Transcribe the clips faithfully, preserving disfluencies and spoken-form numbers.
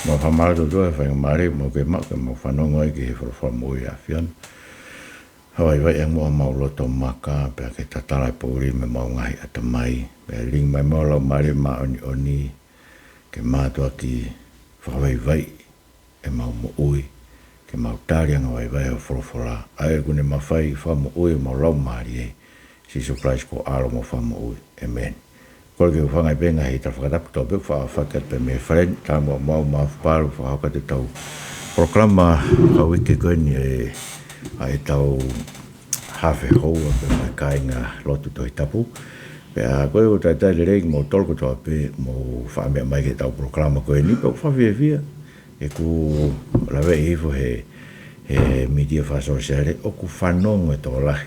Mau fakamālō atu ʻOtua he faingamālie ʻoku mau kei maʻu ke mau fanongo ai ki he folofola moʻui ʻa e ʻAfiona. Vaivaiʻi ange muʻa homau loto maka, pea ke tatala e poʻuli mei homau ngaahi ʻatamai. Pea lilingi mai muʻa ho Laumālie Māʻoniʻoni, ke mātuʻaki fakavaivaiʻi ʻemau moʻui, ke mau tali angavaivai hoʻo folofola. ʻA ia ʻoku ne mafai ke fakamoʻui homau laumālie, Sīsū Kalaisi ko ho ʻAlo mo e Fakamoʻui. ʻĒmeni. Kole ke u hūfanga pē he ngaahi tala fakatapu kotoa pē ʻoku faʻa fakatapu mei he fale ni, tā muʻa mau Maʻafu Palu fakahoko atu ʻetau polokalama fakauike ko eni ʻa e, ʻa ʻetau Hafe Houa pea mo e Kāinga Lotu Tohi Tapu. Pea ko e ʻoku talitali lelei kimoutolu kotoa pē ʻoku mou faʻa meʻa mai ki heʻetau polokalama ko eni, pea ʻoku fakafiefia ʻeku laveʻi hifo he, he mītia fakasōsiale ʻoku fanongo e tokolahi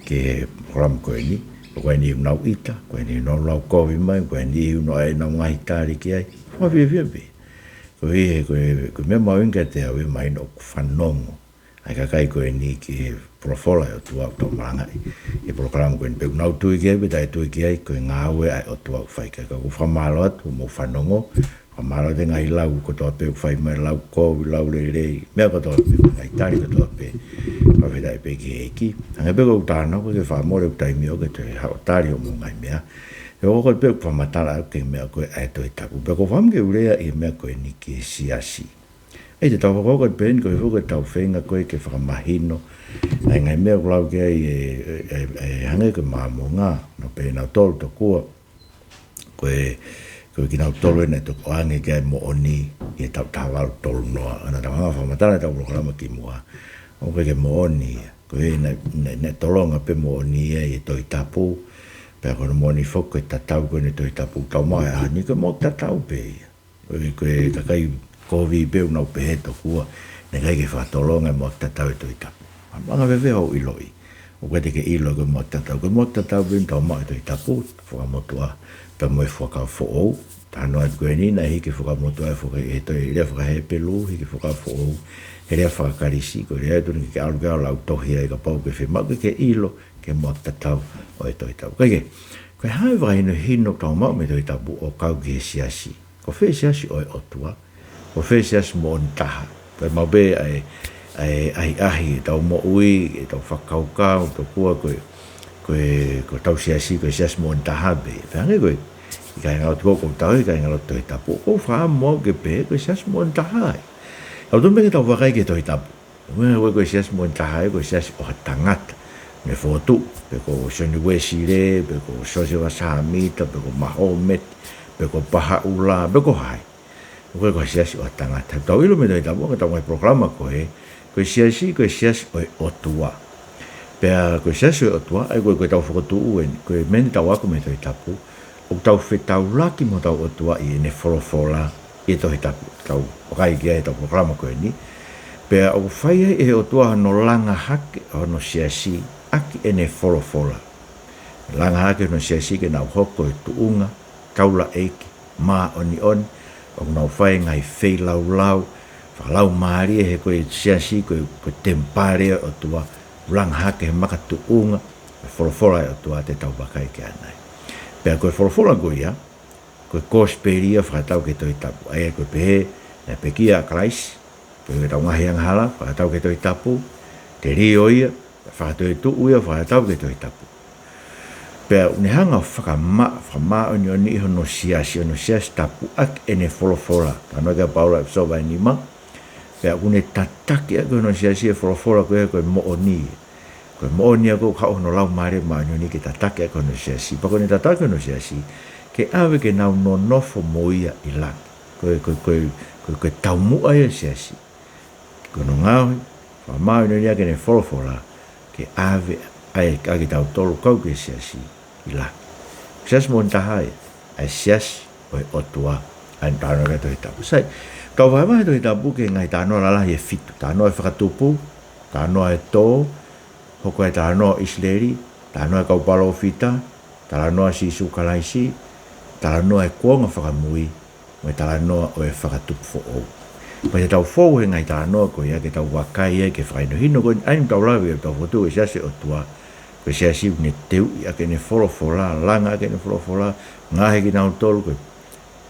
ki he polokalama ko eni. Ko e niʻihi ʻoku nau ʻita, ko e niʻihi ʻoku nau lau kovi mai, ko e niʻihi ʻoku nau ʻai ʻenau ngaahi tali ki ai. Fakafiefia pē. Koeʻuhi he ko e, ko e meʻa mahuʻinga kiate au ʻa e mahino ʻoku fanongo ʻa e kakai ko eni ki he folofola ʻa e ʻOtua ʻoku tau malangaʻi he polokalama ko eni. Pe ʻoku nau tui ki ai pe taʻetui ki ai, ko e ngāue ʻa e ʻOtua ʻoku fai. Ka ʻoku ou fakamālō atu hoʻomou fanongo, fakamālō atu he ngaahi lau kotoa pē ʻoku fai mai, lau kovi, lau lelei, meʻa kotoa pē, ngaahi tali kotoa pē. Fakafetaʻi pē ki he ʻEiki. Hangē pē ko ʻeku talanoa, ʻoku ʻikai ke faʻa mole ʻeku taimi ʻo ke toe haʻu ʻo tali hoʻomou ngaahi meʻa. He ʻoku ou kole pē ʻoku fakamatala atu ki he meʻa ko ē ʻa e Tohi Tapu. Pea ʻoku ou fakaʻamu ke u lea ʻi he meʻa ko eni ki he siasi. ʻE, te tau fakahoko atu pē eni koeʻuhi ko ʻetau feinga ko ē ke fakamahino ʻa e ngaahi meʻa ʻoku lau ki ai e, e, e, e hangē ko e Māmonga, nau pehē nautolu tokua ko e, ko kinautolu eni naʻe toki ʻoange ki ai e moʻoni ʻi he taʻu taha valu tolu noa. ʻA ia naʻa tau hanga ʻo fakamatala ʻi heʻetau polokalama kimuʻa, ʻoku ʻikai ke moʻoni ia. Ko e naʻe, naʻe, naʻe tolonga pē moʻoni ia ʻi he Tohi Tapu. Pea ko hono moʻoni foki ko e tatau ko eni ʻo e Tohi Tapu ʻoku tau maʻu he ʻaho ni, ko e moʻoku tatau pē ia. Ko e, ko e kakai kovi pē ʻoku nau pehē tokua naʻe ʻikai ke fakatolonga e moʻoku tatau ʻo e Tohi Tapu. Anga fēfē hoʻo ʻiloʻi? ʻOku ʻikai te ke ʻilo ko e moʻoku tatau. Ko e moʻoku tatau pē ʻoku tau maʻu he Tohi Tapu, Fuakava Motuʻa pea mo e Fuakava Foʻou. Talanoa atu ko eni naʻe hiki e Fuakava Motuʻa he fuaka-, he tohi lea faka-Hepelū, hiki e Fuakava Foʻou he lea faka-Kalisi, ko e lea atu ni ke ʻalu ke ʻalu lau tohi ai kapau ʻoku ke fiemaʻu ke ke ʻilo ki he moʻoku tatau ʻo e Tohi Tapu. Kae kehe, ko e hā e fakahinohino ʻoku tau maʻu mei he Tohi Tapu ʻo kau ki he siasi? Ko fē e siasi ʻo e ʻOtua? Ko fē e siasi moʻoni taha? Ko e maʻu pē ʻa e, ʻa e ʻahiʻahi ʻetau moʻui, ʻetau fakakaukau, tokua ko e, ko e, ko hotau siasi, ko e siasi moʻoni taha pē. Pea hangē ko e, ʻi he kāingalotu ʻoku ou tauhi, kāingalotu Tohi Tapu, ʻoku ou fakaʻamu au ke pehē ko e siasi moʻoni taha ia. ʻOku totonu pē ke tau vakai ki he Tohi Tapu. Ko e, ko e, ko e siasi moʻoni taha ia, ko e siasi ʻo ha tangata naʻe fokotuʻu, pe ko Sione Uēsilē, pe ko Siosefa Sāmita, pe ko Mahometi, pe ko Pahaʻula, pe ko hai. ʻOku ʻikai ko ha siasi ʻo ha tangata. Tau ʻilo mei he Tohi Tapu, ka tau ngaahi polokalama ko ē, ko e siasi, ko e siasi ʻo e ʻOtua. Pea ko e siasi ʻo e ʻOtua, ʻa ia ko e, ko ʻetau fokotuʻu eni, ko e meʻa eni ʻoku tau ako mei he Tohi Tapu, ʻoku tau fetaulaki mo hotau ʻOtua ʻi heʻene folofola ʻi he Tohi Tapu. Tau vakai ki ai heʻetau polokalama ko eni. Pea ʻoku fai ai ʻe he ʻOtua hono langa hake hono siasi ʻaki ʻene folofola. Langa hake hono siasi ke nau hoko ko e tuʻunga taulaʻeiki māʻoniʻoni, ʻoku nau fai e ngaahi feilaulau fakalaumālie, he ko e siasi ko e, ko e temipale ʻo e ʻOtua, langa hake he makatuʻunga e folofola ʻa e ʻOtua te tau vakai ki ai ʻanai. Pea ko e folofola ko ia, ko e kosipeli ia fakatatau ki he Tohi Tapu. ʻA ia ko e pehē naʻe pekia ʻa Kalaisi, pea ko ʻetau ngaahi angahala fakatatau ki he Tohi Tapu, telio ia, fakatoetuʻu ia fakatatau ki he Tohi Tapu. Pea ʻoku ne hanga ʻo fakama-, fakamāʻoniʻoniʻi hono siasi, hono siasi tapu ʻaki ʻene folofola. Talanoa ki ai ʻa Paula ʻi he ʻEfesō vahe nima. Pea ʻoku ne tataki ʻaki hono siasi e folofola ko ia ko e moʻoni. Ko e moʻoni ia ʻoku haʻu hono Laumālie Māʻoniʻoni ke tataki ʻaki hono siasi. Pea ko ʻene tataki hono siasi, ke ʻave ke nau nonofo mo ia ʻi langi. Ko e, ko e, ko e, ko e, ko e taumuʻa ia ʻo e siasi. Ko hono ngaohi, fakamāʻoniʻoniʻi ʻaki ʻene folofola, ke ʻave ai ʻa kitautolu kau ki he siasi ʻi langi. Siasi moʻoni taha ia, ʻa e siasi ʻo e ʻOtua, ʻa ia ʻoku talanoa ki ai e Tohi Tapu. Sai, tau vahevahe e Tohi Tapu ki he ngaahi talanoa lalahi ʻe fitu. Talanoa ʻo e fakatupu, talanoa ʻo e tō, hoko ʻa e talanoa ʻo ʻIsileli, talanoa ʻo e kau palōfita, talanoa ʻo Sīsū Kalaisi, talanoa ʻo e kuonga fakamui, mo e talanoa ʻo e fakatupu foʻou. Pea te tau fou he ngaahi talanoa ko ia ke tau vakai ai ki he fakahinohino ko eni, ʻa ia ʻoku tau lave ai, ʻoku tau fokotuʻu e siasi ʻo e ʻOtua, ko e siasi ʻoku ne teuʻi ʻaki ʻene folofola, langa ʻaki ʻene folofola, ngaohi kinautolu ko e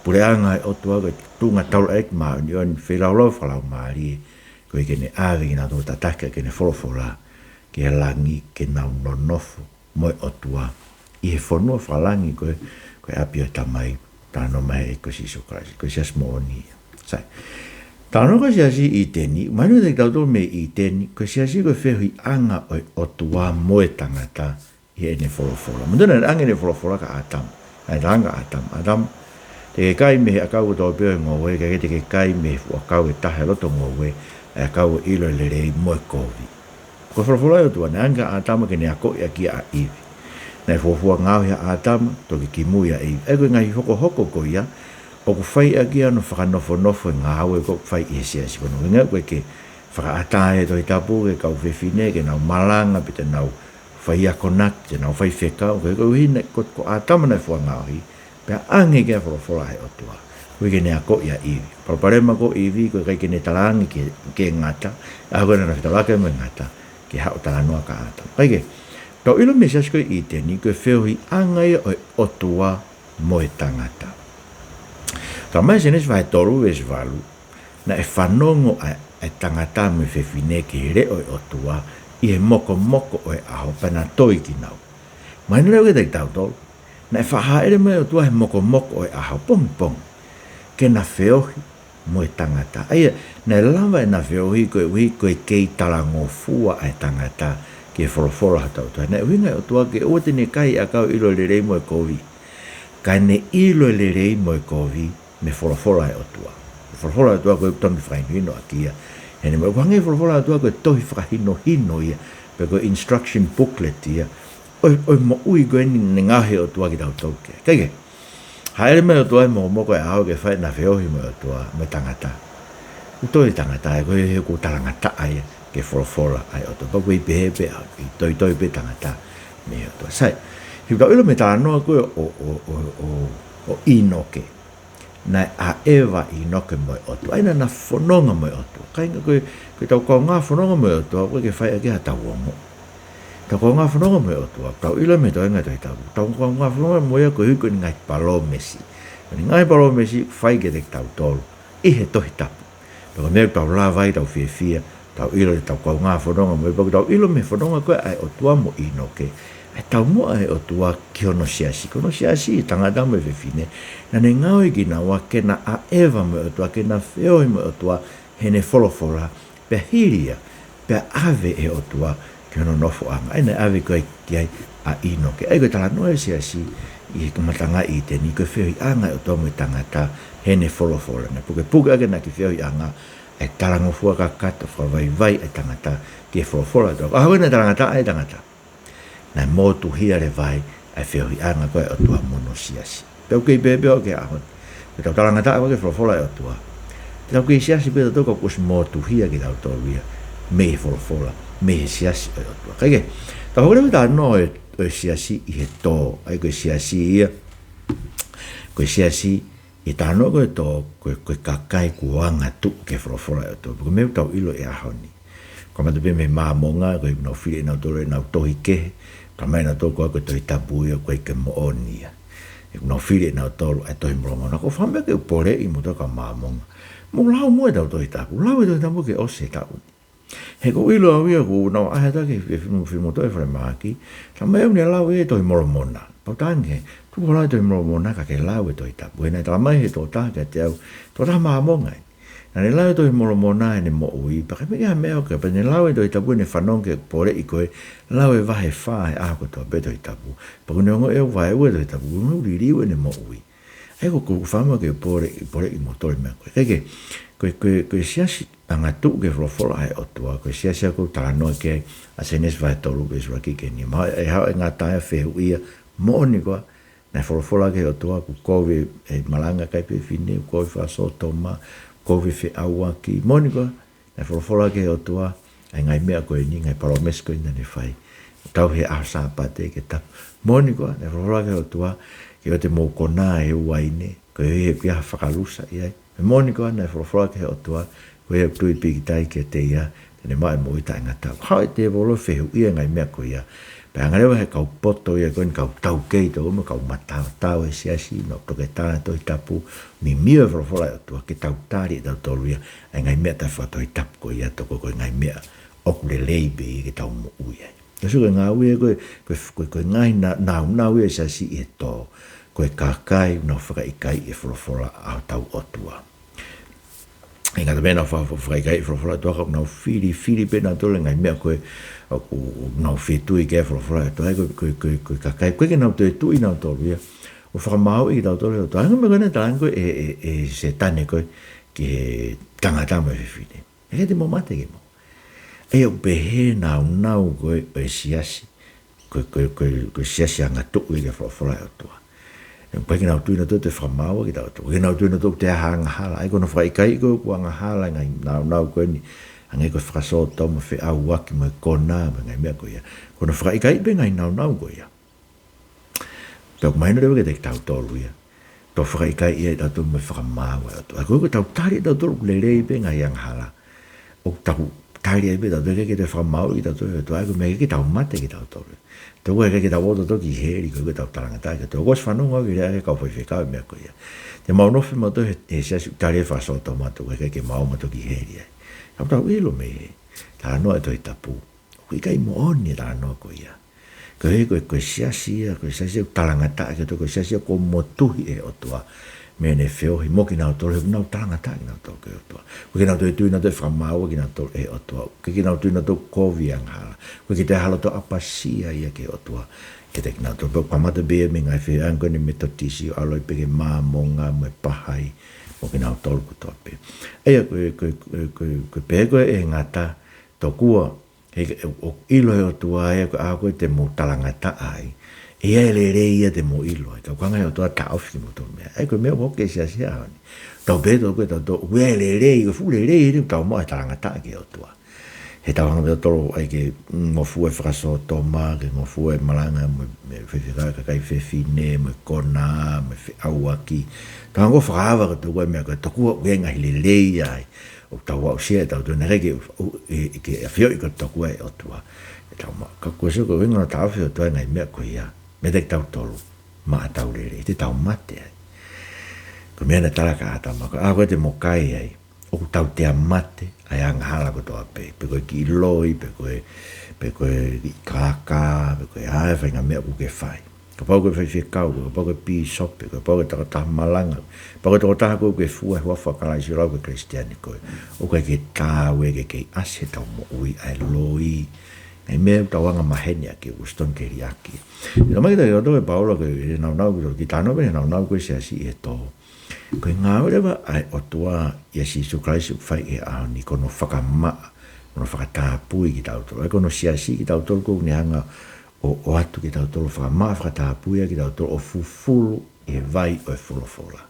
puleʻanga ʻo e ʻOtua, ko e tuʻunga taulaʻeiki māʻoniʻoni, feilaulau fakalaumālie, koeʻuhi ke ne ʻave kinautolu, tataki ʻaki ʻene folofola ki he langi ke nau nonofo mo e ʻOtua ʻi he fonua fakalangi ko ē, ko e ʻapi ʻo e Tamai, talanoa mai he ʻEiki ko Sīsū Kalaisi, ko e siasi moʻoni ia. Sai. Talanoa ko e siasi ʻi ʻĪteni, mahino kiate kitautolu mei ʻĪteni, ko e siasi ko e feohiʻanga ʻo e ʻOtua mo e tangata ʻi heʻene folofola. Manatuʻi naʻe ʻange ʻene folofola kia ʻĀtama. Naʻe talaange kia ʻĀtama, ʻĀtama, te ke kai mei he ʻakau kotoa pē ʻo e ngoue, kae ʻikai te ke kai mei he fuʻu ʻakau ʻe taha ʻi loto ngoue, ʻa e ʻakau ʻo e ʻilo e lelei mo e kovi. Ko e folofola ʻa e ʻOtua, naʻe ʻange kia ʻĀtama ke ne akoʻi ʻaki ʻa ʻIvi. Naʻe fuofua ngaohi ʻa ʻĀtama, toki kimui ʻa ʻIvi. ʻA ia ko e ngaahi hokohoko ko ia, ʻoku fai ʻaki ia hono fakanofonofo e ngāue ʻoku fai ʻi he siasi. Ko hono ʻuhinga ko ē ke fakaʻatā ʻe he Tohi Tapu ki he kau fefine, ke nau malanga, pe te nau fai akonaki, te nau fai fekau, ko e, koeʻuhi naʻe ko, ko ʻĀtama naʻe fuofua ngaohi, pea ʻange ki ai e folofola ʻa e ʻOtua. Koeʻuhi ke ne akoʻi ʻa ʻIvi. Palopalema ko ʻIvi, ko e ʻikai ke ne talaange ke, ke ngata, ʻa ia ko ē naʻa ne fetaulaki mo e ngata, ke haʻu ʻo talanoa kia ʻĀtama. Kae kehe, tau ʻilo mei he siasi ko ē ʻi ʻĪteni, ko e feohiʻanga ia ʻo e ʻOtua mo e tangata. Talamai ʻe Sēnesi vahe tolu veesi valu, naʻe fanongo ʻa, ʻa e tangata mo e fefine ki he leʻo ʻo e ʻOtua ʻi he mokomoko ʻo e ʻaho pea na toi kinaua. Mahino leva kiate kitautolu, naʻe faʻa hāʻele mai e ʻOtua he mokomoko ʻo e ʻaho pongipongi ke na feohi mo e tangata. ʻA ia, naʻe lava ʻena feohi koeʻuhi ko e kei talangofua ʻa e tangata ki he folofola ʻa hotau ʻOtua. Naʻe ʻuhinga e ʻOtua ke ʻoua te ne kai ʻakau ʻilo e lelei mo e kovi, kae ne ʻilo e lelei mo e kovi mei he folofola ʻa e ʻOtua. Folofola ʻa e ʻOtua ko e ʻoku totonu ke fakahinohino ʻaki ia. He naʻe ʻoku hangē e folofola ʻa e ʻOtua ko e tohi fakahinohino ia, pe ko e instruction booklet ia ʻo e, ʻo e moʻui ko eni naʻe ngaohi ʻe he ʻOtua kitautolu ki ai. Kae kehe, hāʻele mai e ʻOtua he mokomoko e ʻaho ke fai ʻena feohi mo e ʻOtua, mo e tangata. ʻOku toi e tangata, ʻa ia ko e, he ʻoku talangataʻa ia ki he folofola ʻa e ʻOtua. Pea ʻoku ʻi ai pē he pē, ʻi toitoi pē tangata mei he ʻOtua. Sai, he ʻoku tau ʻilo mei he talanoa ko ē ʻo, ʻo, ʻo, ʻo, ʻo ʻĪnoke. Naʻe ʻaʻeva ʻa ʻĪnoke mo e ʻOtua. ʻA ia naʻa na fononga mo e ʻOtua. Kāinga, ko e, ko ʻetau kaungā fononga mo e ʻOtua, ʻoku ʻikai ke fai ʻaki haʻatau ongo. Tau kaungā fononga mo e ʻOtua, tau ʻilo mei he toenga ʻo e Tohi Tapu, tau kaungā fononga mo ia koeʻuhi ko ʻene ngaahi palōmesi. Ko ʻene ngaahi palōmesi, fai kiate kitautolu ʻi he Tohi Tapu. Pea ko e meʻa ʻoku tau lava ai, tau fiefia, tau ʻilo ʻetau kaungā fononga mo ia, pea ʻoku tau ʻilo mei he fononga ko ē ʻa e ʻOtua mo ʻĪnoke, ʻa e taumuʻa ʻa e ʻOtua ki hono siasi. Ko hono siasi, tangata mo e fefine, naʻa ne ngaohi kinaua ke na ʻaʻeva mo e ʻOtua, ke na feohi mo e ʻOtua heʻene folofola, pea hili ia, pea ʻave ʻe he ʻOtua ki hono nofoʻanga. ʻA ia naʻe ʻave ko ē ki ai ʻa ʻĪnoke. ʻA ia ko e talanoa ʻo e siasi ʻi he kamataʻanga ʻi ʻĪteni, ko e feohiʻanga ʻa e ʻOtua mo e tangata heʻene folofola. Naʻe pukepuke ʻaki ʻena kiʻi feohiʻanga ʻa e talangofua kakato, fakavaivai ʻa e tangata ki he folofola ʻa e ʻOtua. Ko e ʻaho ko ē naʻe talangataʻa ai e tangata, naʻe motuhia leva ai ʻa e feohiʻanga ko ē ʻa e ʻOtua mo hono siasi. Pea ʻoku kei pehē pē ʻo aʻu ki he ʻaho ni. Ko ʻetau talangataʻa ko ē ki he folofola ʻa e ʻOtua, te tau kei siasi pē tautolu ka kuo ʻosi motuhia kitautolu ia mei he folofola, mei he siasi ʻo e ʻOtua. Kae kehe, tau hoko leva ki he talanoa ʻo e, ʻo e siasi ʻi he tō. ʻA ia ko e siasi ia, ko e siasi ʻi he talanoa ko ē ʻo e tō, ko e, ko e kakai kuo angatuʻu ki he folofola ʻa e ʻOtua. Ko e meʻa ʻoku tau ʻilo he ʻaho ni. Kamata pē mei he Māmonga, koeʻuhi ʻoku nau fili ʻe nautolu ʻenau tohi kehe, talamai ʻe nautolu ko e, ko e Tohi Tapu ia ʻoku ʻikai ke moʻoni ia. ʻOku nau fili ʻe nautolu ʻa e Tohi Molomona. Ko e fakaʻamu ke u poleʻi kimoutolu kau Māmonga, mou lau muʻa ʻetau Tohi Tapu, lau e Tohi Tapu ke ʻosi e taʻu ni. He ʻoku ou ʻilo au ia, ʻoku nau ʻaʻahi atu ki he fefine, fefine motuʻa ʻi falemahaki, talamai ʻoku ne lau e Tohi Molomona. Pea u talaange, tuku hoʻo lau e Tohi Molomona kae ke lau e Tohi Tapu. He naʻe talamai ʻe he tokotaha kiate au, tokotaha Māmonga eni, naʻa ne lau e Tohi Molomona heʻene moʻui, pea ʻikai ke ʻi ai ha meʻa ʻoku, pea ne lau e Tohi Tapu, ne fanongo ki heʻeku poleʻi ko ē, lau e vahe fā he ʻaho kotoa pē Tohi Tapu. Pea ʻoku ne ongoʻi ʻoku vaeua e Tohi Tapu, ʻoku ne liliu ʻene moʻui. ʻA ia ko e, ko e fakaʻamu ke u poleʻi, poleʻi kimoutolu he meʻa ko ē. Kae kehe, ko e, ko e, ko e siasi angatuʻu ki he folofola ʻa e ʻOtua, ko e siasi ia ʻoku ou talanoa ki ai, ʻa Sēnesi vahe tolu veesi ʻuluaki ki he nima. ʻE haʻu e ngata ia, fehuʻi ia, moʻoni koā naʻe folofola ki ai e ʻOtua ʻoku kovi e malanga ʻa e kakai fefine, ʻoku kovi e fakasōtoma, kovi e feʻauaki? Moʻoni koā naʻe folofola ki ai e ʻOtua ʻa e ngaahi meʻa ko eni, ngaahi palōmesi ko eni naʻa ne fai, ʻo tauhi e ʻaho Sāpate ke tapu? Moʻoni koā naʻe folofola ki ai e ʻOtua ke ʻoua te mou konā e uaine, koeʻuhi he ʻoku ʻi ai ha fakalusa ʻi ai? Moʻoni koā naʻe folofola ki ai e ʻOtua, ko ia ʻoku tui pīkitai kiate ia, te ne maʻu e moʻui taʻengata? Haʻu e tēvolo ʻo fehuʻia e ngaahi meʻa ko ia. Pea hanga leva he kau poto ia ko eni, kau taukei tokua mo e kau mataotao ʻo e siasi, nau toketā Tohi Tapu, mimio e folofola ʻa e ʻOtua, ke tau tali ʻe tautolu ia ʻa e ngaahi meʻa taʻefakatohitapu ko ia, tokua ko e ngaahi meʻa ʻoku lelei pē ia ke tau moʻui ai. Ka sio ko e ngāue ko e, ko e, ko e, ko e ngaahi na-, naunau ia ʻa e siasi ʻi he tō, ko e kakai ʻoku nau fakaʻikaiʻi e folofola ʻa hotau ʻOtua. ʻIkai ngata pē ʻenau fa-, fa-, fakaʻikaiʻi e folofola ʻa e ʻOtua, ka ʻoku nau filifili pē ʻe nautolu e ngaahi meʻa ko ē ʻoku nau fetuʻutaki ki ai e folofola ʻa e ʻOtua, ʻa ia ko e, ko e, ko e, ko e kakai, ʻoku ʻikai ke nau toe tuʻu ʻe nautolu ia ʻo fakamaauʻi kitautolu ʻe he ʻOtua. Hangē ko e meʻa naʻe talaange ko ē ʻe, ʻe, ʻe Sētane ko ē ki he tangata mo e fefine. ʻE ʻikai te mou mate ke mou. ʻA ia ʻoku pehē e naunau ko ē ʻo e siasi, ko e, ko e, ko e, ko e siasi angatuʻu ia ki he folofola ʻa e ʻOtua. ʻOku ʻikai ke nau tui nautolu ʻe toe fakamāuʻi kitautolu. ʻOku ʻikai ke nau tui nautolu ʻoku toe ʻi ai ha angahala. ʻA ia ko hono fakaʻikaiʻi ko ē ʻoku angahala e ngaahi naunau ko eni, hangē ko e fakasōtoma, feʻauaki mo e konā mo e ngaahi meʻa ko ia. Ko hono fakaʻikaiʻi pē e ngaahi naunau ko ia. Pea ʻoku mahino leva kiate kitautolu ia, toe fakaʻikaiʻi ia ʻe tautolu mo e fakamaau ʻa e ʻOtua. ʻA ia ko e, ko ʻetau tali ʻe tautolu ʻoku lelei pē e ngaahi angahala, ʻoku tau tali ai pē ʻe tautolu, ʻikai ke toe fakamāuʻi kitautolu ʻe he ʻOtua, ʻa ia ko e meʻa ʻikai ke tau mate kitautolu. Tokua ʻikai ke tau ō tautolu ki heli, ko e, ko ʻetau talangataʻa kitautolu. Kuo ʻosi fanongo au ki he lea ʻa e kau faifekau he meʻa ko ia. Te mau nofo mautolu he, he siasi ʻoku tali e fakasōtoma, tokua ʻikai ke mau ō mautolu ki heli ai. Ka ʻoku tau ʻilo mei he talanoa ʻa e Tohi Tapu, ʻoku ʻikai moʻoni e talanoa ko ia. Ko e, ko e, ko e siasi ia, ko e siasi ia ʻoku talangataʻa ki he ʻOtua, ko e siasi ia kuo motuhi ʻe he ʻOtua mei heʻene feohi mo kinautolu, he ʻoku nau talangataʻa kinautolu ki he ʻOtua. ʻOku ʻikai ke nau toe tui nautolu ʻe fakamāuʻi kinautolu ʻe he ʻOtua. ʻOku ʻikai ke nau tui nautolu ʻoku kovi e angahala. ʻOku ʻikai ke toe ʻi ai ha loto ʻapasia ia ki he ʻOtua kiate kinautolu. Pea ʻoku kamata pē ia mei he ngaahi fehuʻi ko eni Metotisi, ʻo ʻalu ai pē ki he Māmonga mo e Pahai mo kinautolu kotoa pē. ʻA ia ko e, ko e, ko e, ko e, ko e pehē ko ē ʻe Ngata, tokua, he, ʻoku ʻilo ʻe he ʻOtua ia ko e ʻaho ko ē te mou talangataʻa ai, ʻe ʻi ai e lelei ia te mou ʻilo ai. Ka ʻoku hanga ʻe he ʻOtua ʻo taʻofi kimoutolu mei ai. ʻA ia ko e meʻa ʻoku hoko ki he siasi he ʻaho ni. Tau pehē ʻe tautolu ko e, ʻoku ʻi ai e lelei, ko e fuʻu lelei eni ʻoku tau maʻu he talangataʻa ki he ʻOtua. He tau hanga pē ʻe tautolu ʻai ke ngofua e fakasōtoma, ke ngofua e malanga mo e, mo e faifekau ʻa e kakai fefine, mo e konā, mo e feʻauaki. Tau hanga ʻo fakaava ko e tokua e meʻa ko ē, tokua ʻoku ʻi ai e ngaahi lelei ai ʻoku tau aʻusia ʻe tautolu, naʻe ʻikai ke, ʻo, ʻe, ʻe ke ʻafioʻi ko e tokua ʻe he ʻOtua ʻetau maʻu. Ka ko e sio ko e ʻuhinga naʻe taʻofi ʻe he ʻOtua e ngaahi meʻa ko ia meiate kitautolu maʻa ʻetau lelei, te tau mate ai. Ko e meʻa naʻe tala kia ʻĀtama, ko e ʻaho ko ē te mo kai ai, ʻoku tautea mate ʻa e angahala kotoa pē, pe ko e kiʻi loi, pe ko e, pe ko e kiʻi kākā, pe ko e hā e faʻahinga meʻa ʻoku ke fai. Kapau ko e faifekau, kapau ko e pīsope, kapau ko e tokotaha malanga, kapau ko e tokotaha ko ē ʻoku ke fua he huafa ʻo Kalaisi ʻo lau ko e Kalisitiane koe, ʻoku ʻikai ke taau ia ke kei ʻasi heʻetau moʻui ʻa e loi, ʻa e meʻa ʻoku tau angamaheni ʻaki, ʻoku ʻosi totonu ke liʻaki. Talamai kiate kitautolu ʻe Paula ko e naunau ko ē, ki he talanoa pē naunau ko ē ʻa e siasi ʻi he tō, ko e ngāue leva ʻa e ʻOtua ʻia Sīsū Kalaisi ʻoku fai he ʻaho ni, ko hono fakamaʻa, ko hono fakatapui kitautolu. ʻA ia ko hono siasi kitautolu, ko ʻene hanga ʻo, ʻoatu kitautolu, fakamaʻa, fakatapui ai kitautolu ʻo fufulu ʻi he vai ʻo e folofola.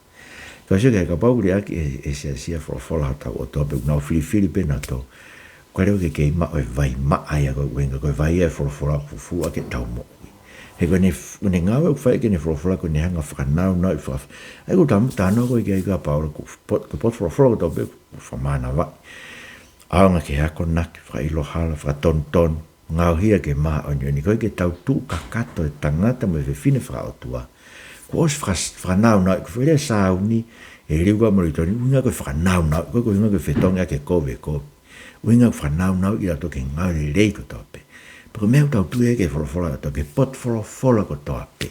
Ka sio ki he, kapau ʻoku liʻaki ʻe he, ʻe he siasi ʻa e folofola ʻa hotau ʻOtua, pe ʻoku nau filifili pē nautolu, ʻoku ʻikai leva ke kei maʻu e vai maʻa ia ko ē, ʻuhinga ko e vai ia ʻo e folofola ʻoku fufulu ʻaki ʻetau moʻui. He ko ʻene f-, ko ʻene ngāue ʻoku fai ʻaki ʻene folofola, ko ʻene hanga ʻo fakanaunauʻi, faka-, ʻa ia ko e tam-, talanoa ko ē ki ai ʻa Paula, ko e pot-, ko e potu folofola kotoa pē ʻoku fakamānavaʻi. ʻAonga ki he akonaki, fakaʻilo hala, fakatonutonu, ngaohia ke māʻoniʻoni. Ko e ke tau tuʻu kakato e tangata mo e fefine fakaʻotua, kuo ʻosi faka-, fakanaunau, ko e foʻi lea Sāuni, ʻe liu ka mo li toni, ʻuhinga ko e fakanaunau, ko e, ko e ʻuhinga ko e fetongi ʻaki e kovi e kovi. ʻUhinga ko e fakanaunau ʻi he ʻOtua ki he ngāue lelei kotoa pē. Pea ko e meʻa ʻoku tau tui ai ki he folofola ʻa e ʻOtua, ki he potu folofola kotoa pē.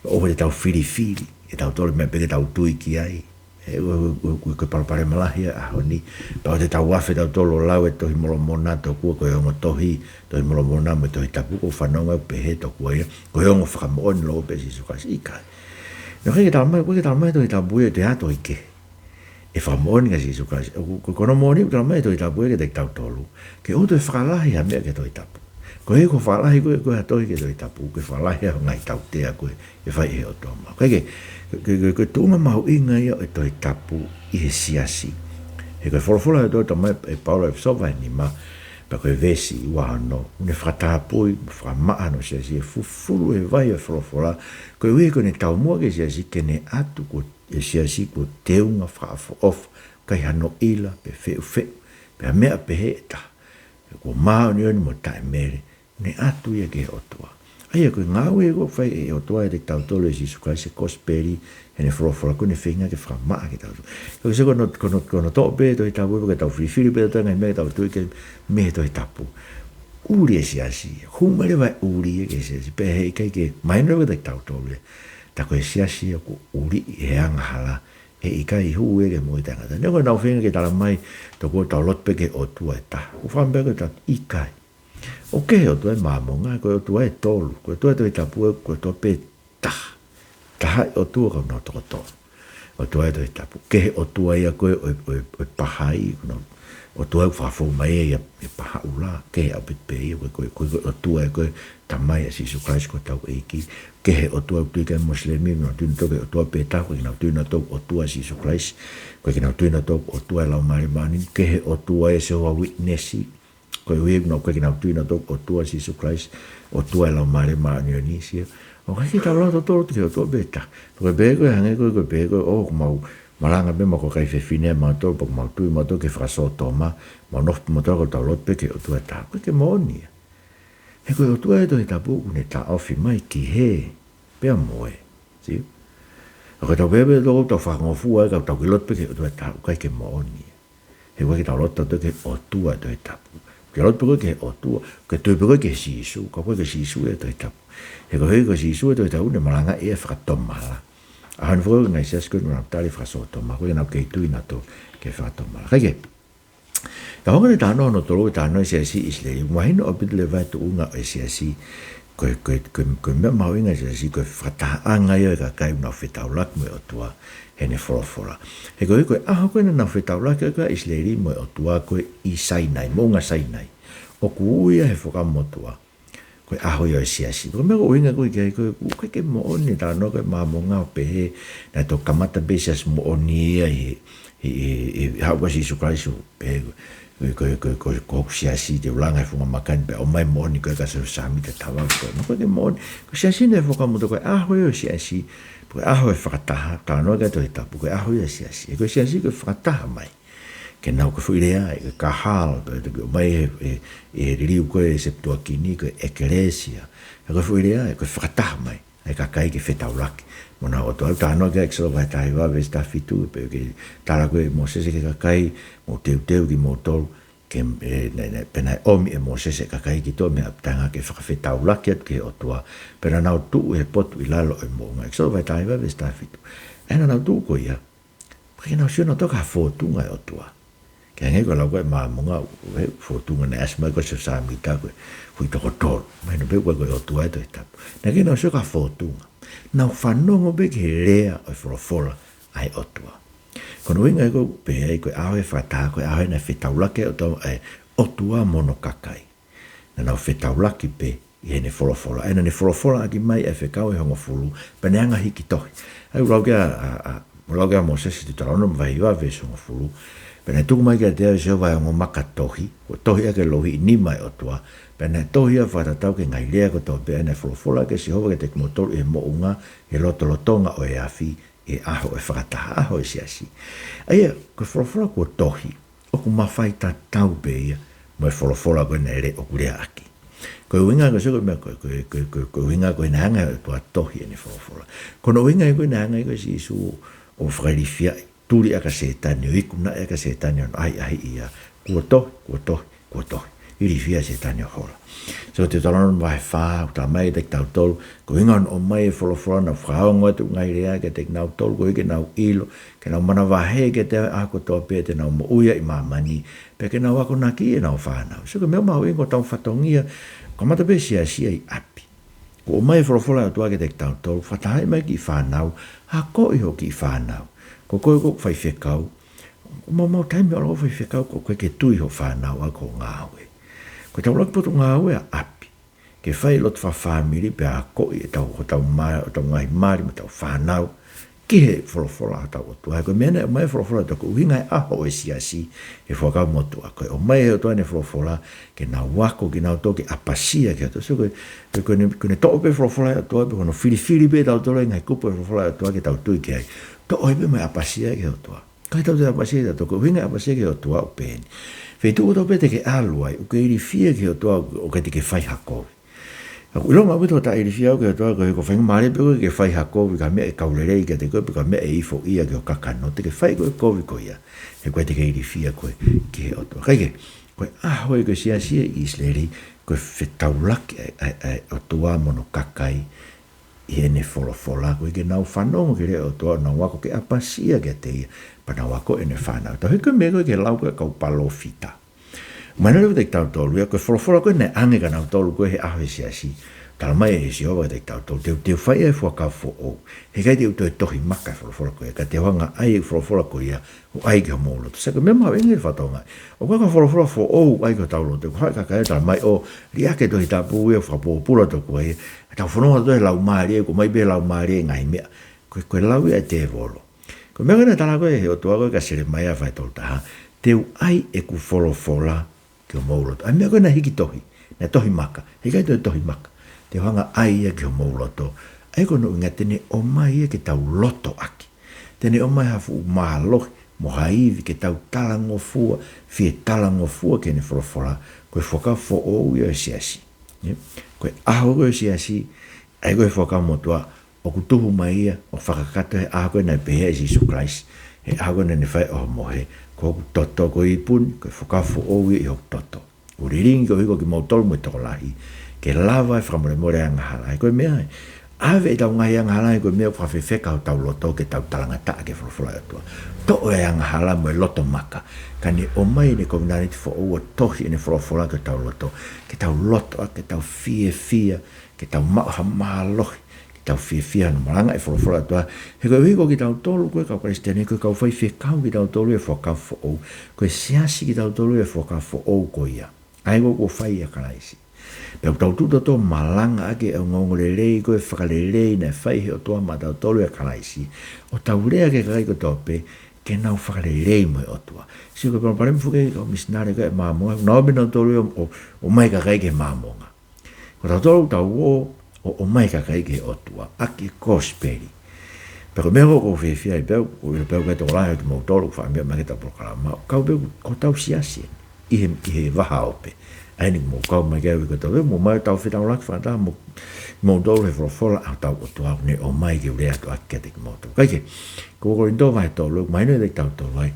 ʻOua te tau filifili ʻe tautolu e meʻa pē ke tau tui ki ai. ʻE, ʻo, ʻo, ʻo, ko e palopalema lahi ia he ʻaho ni. Pea ʻoua te tau afe tautolu ʻo lau e Tohi Molomona tokua ko e ongo tohi, Tohi Molomona mo e Tohi Tapu, ʻoku ou fanongo ʻoku pehē tokua ia ko e ongo fakamoʻoni lōua pē ʻo Sīsū Kalaisi, ʻikai. Naʻe ʻikai ke talamai, ʻoku ʻikai ke talamai ʻe he Tohi Tapu ia ʻe toe ʻi ai ha tohi kehe ʻe fakamoʻoni kia Sīsū Kalaisi. ʻOku, ko, ko hono moʻoni ʻoku talamai ʻe he Tohi Tapu ia kiate kitautolu, ke ʻoua toe fakalahi ha meʻa ki he Tohi Tapu. Ko e, ko e fakalahi ko e, ko e ʻa e tohi ki he Tohi Tapu, ko e fakalahi ʻa e ngaahi tautea ko ē ʻe fai ʻe he ʻOtua maʻau. Ka ko e, ko e, ko e, ko e tuʻunga mahuʻinga ia ʻo e Tohi Tapu ʻi he siasi. He ko e folofola ʻa e ʻOtua, talamai ʻe Paula ʻi he ʻEfesō vahe nima, pea ko e veesi ua ono, ʻoku ne fakatapui, fakamaʻa hono siasi, ʻe fufulu he vai ʻo e folofola, koeʻuhi ko ʻene taumuʻa ki he siasi, ke ne ʻatu kuo, ʻe siasi kuo teunga fakaʻofoʻofa, ʻikai hano ʻila, pe feʻufeʻu, pe ha meʻa pehē ʻe taha. Pea kuo māʻoniʻoni mo taʻemele, ne ʻatu ia ki he ʻOtua. ʻA ia ko e ngāue ʻoku fai ʻe he ʻOtua ʻiate kitautolu ʻia Sīsū Kalaisi, e kosipeli, heʻene folofola, ʻoku ne feinga ke fakamaʻa kitautolu. Ko e sio ko hono, ko hono, ko hono toʻo pē Tohi Tapu, ko ʻetau filifili pē ʻetau ngaahi meʻa ke tau tui ki ai mei he Tohi Tapu. ʻUli e siasi, hū mai leva e ʻuli ia ki he siasi, pea heʻikai ke mahino leva kiate kitautolu ia. Tā ko e siasi ia ʻoku ʻuliʻi ʻe he angahala, heʻikai hū ia ki he moʻui taʻengata. Neongo ʻenau feinga ke tala mai, tokua tau lotu pē ki he ʻOtua ʻe taha. ʻOku ou fakaʻamu pē ke tau ʻikai. ʻOku kehe e ʻotua ʻi Māmonga, ko e ʻotua ʻe tolu, ko e ʻotua ʻi he Tohi Tapu, ko e ʻotua pē taha. Taha e ʻotua ka ʻoku nau toko tolu. ʻOtua ʻi he Tohi Tapu. Kehe e ʻotua ia ko ē ʻo e, ʻo e, ʻo e Pahai, ko hono ʻotua ʻoku fakafou mai ia ʻi he Pahaʻula, kehe ʻaupito pē ia, ko e, ko e, ko e, ko e ʻotua ia ko e Tamai ʻa Sīsū Kalaisi ko hotau ʻEiki. Kehe e ʻotua ʻoku tui ki ai e Mosilemi, ʻoku nau tui nautolu ki he ʻotua pē taha, ʻoku ʻikai ke nau tui nautolu ki he ʻOtua ʻa Sīsū Kalaisi, ʻoku ʻikai ke nau tui nautolu ki he ʻOtua ʻa e Laumālie Māʻoniʻoni, kehe e ʻotua ʻa e Jehovah Witness, ko e ʻuhinga ʻoku ʻikai ke nau tui nautolu ki he ʻOtua ʻa Sīsū Kalaisi, ʻOtua ʻa e Laumālie Māʻoniʻoni, sio. ʻOku ʻikai ke tau lau tautolu ki he ʻotua pē taha. Ko e pehē ko ē, hangē ko e, ko e pehē ko ē, ʻoku mau malanga pē mo e kakai fefine ʻamautolu, pea ʻoku mau tui mautolu ki he fakasōtoma, mau nofo mautolu ka tau lotu pē ki he ʻotua ʻe taha. ʻOku ʻikai ke moʻoni ia. He ko e ʻOtua ʻi he Tohi Tapu ʻoku ne taʻofi mai ki hē pea mo ē. Sio? ʻA ia ko ʻetau pehē pē ʻoku tau fakangofua ai ka tau kiʻi lotu pē ki he ʻotua ʻe taha, ʻoku ʻikai ke moʻoni ia. He ʻoku ʻikai ke tau lotu tautolu ki he ʻOtua ʻi he Tohi Tapu. Ke lotu pē koe ki he ʻOtua, ke tui pē koe ki he Sīsū, ka ʻoku ʻikai ko Sīsū ia ʻi he Tohi Tapu. He ko e, ko Sīsū ʻi he Tohi Tapu ʻoku ne malangaʻi e fakatomala. ʻA ia ko e ngaahi siasi ko ē naʻa nau tali e fakasōtoma, ʻoku ʻikai ke nau kei tui nautolu ki he fakatomala. Kae kehe, ka hoko ʻene talanoa hono tolu, talanoa e siasi ʻIsileli, mahino ʻaupito leva e tuʻunga ʻo e siasi, ko e, ko e, ko e, ko e meʻa mahuʻinga e siasi, ko e fakatahaʻanga ia ʻo e kakai ʻoku nau fetaulaki mo e ʻOtua heʻene folofola. He ko e, ko e ʻaho ko ē naʻa nau fetaulaki ai ko ē ʻa ʻIsileli mo e ʻOtua ko ē ʻi Sainai, moʻunga Sainai. ʻOku ui ia he Fuakava Motuʻa ko e ʻaho ia ʻo e siasi. Ko e meʻa ʻoku ʻuhinga ko ē ki ai ko e, ʻoku ʻikai ke moʻoni e talanoa ko ē Māmonga ʻo pehē naʻe toki kamata pē siasi moʻoni ia ʻi, ʻi, ʻi, ʻi he haʻu ko ē ʻa Sīsū Kalaisi ʻo pehē ko e, ko e, ko e, ko e, ko hoku siasi te u langa he funga maka ni pea ʻomai moʻoni ko ē kia Siosefa Sāmita Tavako. ʻOku ʻikai ke moʻoni. Ko e siasi naʻe Fuakava Motuʻa ko e ʻaho ia ʻo e siasi, ko e ʻaho e fakataha, talanoa ki ai e Tohi Tapu, ko e ʻaho ia ʻo e siasi. He ko e siasi ko e fakataha mai. Ke nau ko e foʻi lea, ʻe kahal, ko e toki ʻomai ʻe, ʻe, ʻe liliu ko ē Septuagint ko e ʻekelesia. He ko e foʻi lea, ʻe ko e fakataha mai ʻa e kakai ke fetaulaki mo honau ʻOtua. ʻOku talanoa ki ai ʻEkisoto vahe taha hiva veesi taha fitu, pea ʻoku tala ko ē ʻe Mōsese ki he kakai, mou teuteu kimoutolu, ke, ʻe, naʻe, naʻe, pea naʻe ʻomi ʻe Mōsese e kakai ki tuʻa mei he ʻapitanga ke fakafetaulaki atu ki he ʻOtua, pea naʻa nau tuʻu he potu ʻi lalo ʻo e moʻunga. ʻEkisoto vahe taha hiva veesi taha fitu. ʻA ia naʻa nau tuʻu ko ia, pea ʻikai ke nau sio nautolu ki ha fōtunga ʻo e ʻOtua. Ke hangē ko e lau ko ē ʻa Māmonga, ʻa e fōtunga naʻe ʻasi mai ko ē ʻa Siosefa Sāmita ko e foʻi toko tolu. Mahino pē ʻoku ʻikai ko e ʻOtua ʻi he Tohi Tapu. Naʻe ʻikai ke nau sio ki ha fōtunga. Nau fanongo pē ki he lea ʻo e folofola ʻa e ʻOtua. Ko hono ʻuhinga ia ʻoku pehē ai ko e ʻaho e fakataha, ko e ʻaho ia naʻe fetaulaki ai e ʻOtua, ʻa e ʻOtua mo hono kakai. Naʻa nau fetaulaki pē ʻi heʻene folofola. ʻA ia naʻa ne folofola ʻaki mai ʻa e fekau ʻe hongofulu, pea ne hanga ʻo hiki tohi. ʻA ia ʻoku lau ki ai ʻa, ʻa, ʻoku lau ki ai ʻa Mōsese ʻi Teutalōnome vahe hiva veesi hongofulu. Pea naʻe tuku mai kiate au ʻe Sihova ʻa e ongo maka tohi, kuo tohi ʻaki e louhiʻi nima ʻo e ʻOtua. Pea naʻe tohi ia ʻo fakatatau ki he ngaahi lea kotoa pē ʻa ia naʻe folofola ʻaki ʻe Sihova kiate kimoutolu ʻi he moʻunga, ʻi he lotolotonga ʻo e afi, ʻi he ʻaho ʻo e fakataha, ʻaho ʻo e siasi. ʻA ia, ko e folofola kuo tohi, ʻoku mafai tatau pē ia mo e folofola ko ē naʻe lea, ʻoku lea ʻaki. Ko e ʻuhinga ko e sio ko e meʻa ko e, ko e, ko e, ko e, ko e ʻuhinga ko e naʻe hanga ʻe he ʻOtua ʻo tohi ʻene folofola. Ko hono ʻuhinga ia ko e naʻe hanga ʻe Sīsū ʻo fakailifiaʻi, tuli ʻaki ʻa Sētane, ʻo ikunaʻi ʻaki ʻa Sētane ʻo ne ʻahiʻahiʻi ia. Kuo tohi, kuo tohi, kuo tohi. Ilifia ʻa Sētane ʻo hola. Sio Teutalōnome vahe fā, ʻoku talamai kiate kitautolu, ko e ʻuhinga hono ʻomai e folofola naʻa ku fakaongo atu e ngaahi lea kiate kinautolu, koeʻuhi ke nau ʻilo, ke nau manavahē kiate au he ʻaho kotoa pē te nau moʻui ai ʻi māmani, pea ke nau akonaki ʻenau fānau. Sio ko e meʻa mahuʻinga ko ʻetau fatongia, kamata pē siasi ʻi ʻapi. Kuo ʻomai e folofola ʻa e ʻOtua kiate kitautolu, fakatahaʻi mai ki he fānau, akoʻi hoʻo kiʻi fānau. Ko koe ʻoku faifekau, ʻoku maumau taimi ʻo ʻalu ʻo faifekau, ʻoku ʻikai ke tui hoʻo fānau ʻaki hoʻo ngāue. Ko ʻetau ʻuluaki potungāue ʻa ʻapi. Ke fai e lotu fakafāmili pea akoʻi ʻetau, hotau ma-, hotau ngaahi mali mo ʻetau fānau ki he folofola ʻa hotau ʻOtua. He ko e meʻa naʻe ʻomai e folofola ʻa e ʻOtua ko e ʻuhinga e ʻaho ʻo e siasi he Fuakava Motuʻa. Ko e ʻomai ʻe he ʻOtua ʻene folofola ke nau ako kinautolu ke ʻapasia ki he ʻOtua. Sio ko e, ko e, ko ʻene, ko ʻene toʻo pē e folofola ʻa e ʻOtua, pe ko hono filifili pē kitautolu ʻe he ngaahi kupu ʻo e folofola ʻa e ʻOtua ke tau tui ki ai. Toʻo ia pē mo e ʻapasia ki he ʻOtua. ʻIkai tau toe ʻapasia kitautolu, ko e ʻuhinga e ʻapasia ki he ʻOtua ʻoku pehē ni. Feituʻu kotoa pē te ke ʻalu ai, ʻoku ke ilifia ki he ʻOtua, ʻoku ʻikai te ke fai ha kovi. ʻOku ou ʻilo maʻu pē ʻeku taʻe ilifia au ki he ʻOtua, ko e, ko e faingamālie pē ko ē ke fai ha kovi ki ha meʻa ʻe kau lelei kiate koe, pe ko ha meʻa ʻe ifo ia ki ho kakano, te ke fai ko ē kovi ko ia. He ʻoku ʻikai te ke ilifia koe ki he ʻOtua. Kae kehe, ko e ʻaho ē ko e siasi ʻi ʻIsileli, ko e fetaulaki ʻa e, ʻa e, ʻa e ʻOtua mo hono kakai ʻi heʻene folofola, koeʻuhi ke nau fanongo ki he lea ʻa e ʻOtua, nau ako ke ʻapasia kiate ia, pea nau ako ʻene fānau. Tau hiki ko e meʻa ko ē ki he lau ko ē ʻa e kau palōfita. Mahino leva kiate kitautolu ia, ko e folofola ko ē naʻe ʻange kia nautolu ko ē he ʻaho ʻo e siasi. Talamai ʻe Sihova kiate kitautolu, te u, te u fai ʻa e fuakava foʻou. He ʻikai te u toe tohi maka e folofola ko ia, ka te u hanga ʻai e folofola ko ia ʻo ʻai ki homou loto. Sai, ko e meʻa mahuʻinga e fatongia. ʻOku ʻikai ko ha folofola foʻou ʻai ki hotau loto, ko e hā e kakai ʻoku talamai ʻo liʻaki e Tohi Tapu ia, fakapōpula tokua ia. Tau fononga atu he laumālie, ʻoku ʻomai pē laumālie e ngaahi meʻa. Ko e, ko e lau ia ʻa e tēvolo. Ko e meʻa ko ē naʻe tala ko ē ʻe he ʻOtua ko ē kia Selemaia vahe tolu taha, te u ʻai ʻeku folofola ki homou loto. ʻA e meʻa ko ē naʻe hiki tohi, naʻe tohi maka, he ʻikai toe tohi maka. Te u hanga ʻai ia ki homou loto. ʻA ia ko hono ʻuhinga te ne ʻomai ia ke tau loto ʻaki. Te ne ʻomai ha fuʻu mālohi mo ha ivi ke tau talangofua, fie talangofua ki heʻene folofola, ko e fuakava foʻou ia ʻo e siasi. Ia, ko e ʻaho ko ē ʻo e siasi, ʻa ia ko e fuakava motuʻa, ʻoku tuhu mai ia, ʻo fakakakato he ʻaho ko ē naʻe pehē ai ʻe Sīsū Kalaisi, he ʻaho ko ē naʻa ne fai ʻo mohe, ko hoku toto ko e ipu ni, ko e fuakava foʻou ia ʻi hoku toto. ʻOku lilingi koeʻuhi ko kimoutolu mo e tokolahi, ke lava e fakamolemole ʻa e angahala. He ko e meʻa ē, ʻave ʻetau ngaahi angahala, he ko e meʻa ʻoku fakafefeka hotau loto ke tau talangataʻa ki he folofola ʻa e ʻOtua. Toʻo e angahala mo e loto maka, ka ne ʻomai ʻene kovinānite foʻou ʻo tohi ʻene folofola ki hotau loto, ke tau loto ʻaki, ke tau fiefia, ke tau maʻu ha mālohi, ke tau fiefia hono malangaʻi e folofola ʻa e ʻOtua. He koeʻuhi ko kitautolu ko e kau Kalisitiane, ko e kau faifekau kitautolu ʻi he fuakava foʻou. Ko e siasi kitautolu ʻi he fuakava foʻou ko ia. ʻA ia ko ē kuo fai ʻe Kalaisi. Pea ʻoku tau tuʻu tautolu ʻo malangaʻaki e ongoongolelei ko ē fakalelei naʻe fai ʻe he ʻOtua maʻatautolu ʻia Kalaisi, ʻo tau lea ki he kakai kotoa pē ke nau fakalelei mo e ʻOtua. Sio, ko e palopalema foki ʻa e kau misinale ko ē ʻa e Māmonga, nau ō mai nautolu ʻo, ʻo, ʻomai e kakai ki he Māmonga. Ko tautolu tau ō ʻo, ʻomai e kakai ki he ʻOtua, ʻaki e kosipeli. Pea ko e meʻa ʻoku ou fiefia ai pē au, ʻoku ou ʻilo pē au ʻoku ʻikai tokolahi ʻo kimoutolu ʻoku faʻa meʻa mai ki heʻetau polokalama, kau pē ʻoku, ko hotau siasi ʻi he, ʻi he vahaope. ʻA eni mou kau mai ki ai ʻoku ʻikai tau pē, mou ōmai ʻo tau fetaulaki fakataha mo, moutolu he folofola ʻa hotau ʻOtua ʻoku ne ʻomai ke u lea atu ʻaki kiate kimoutolu. Kae kehe, ko Kolinitō vahe tolu, ʻoku mahino kiate kitautolu ai,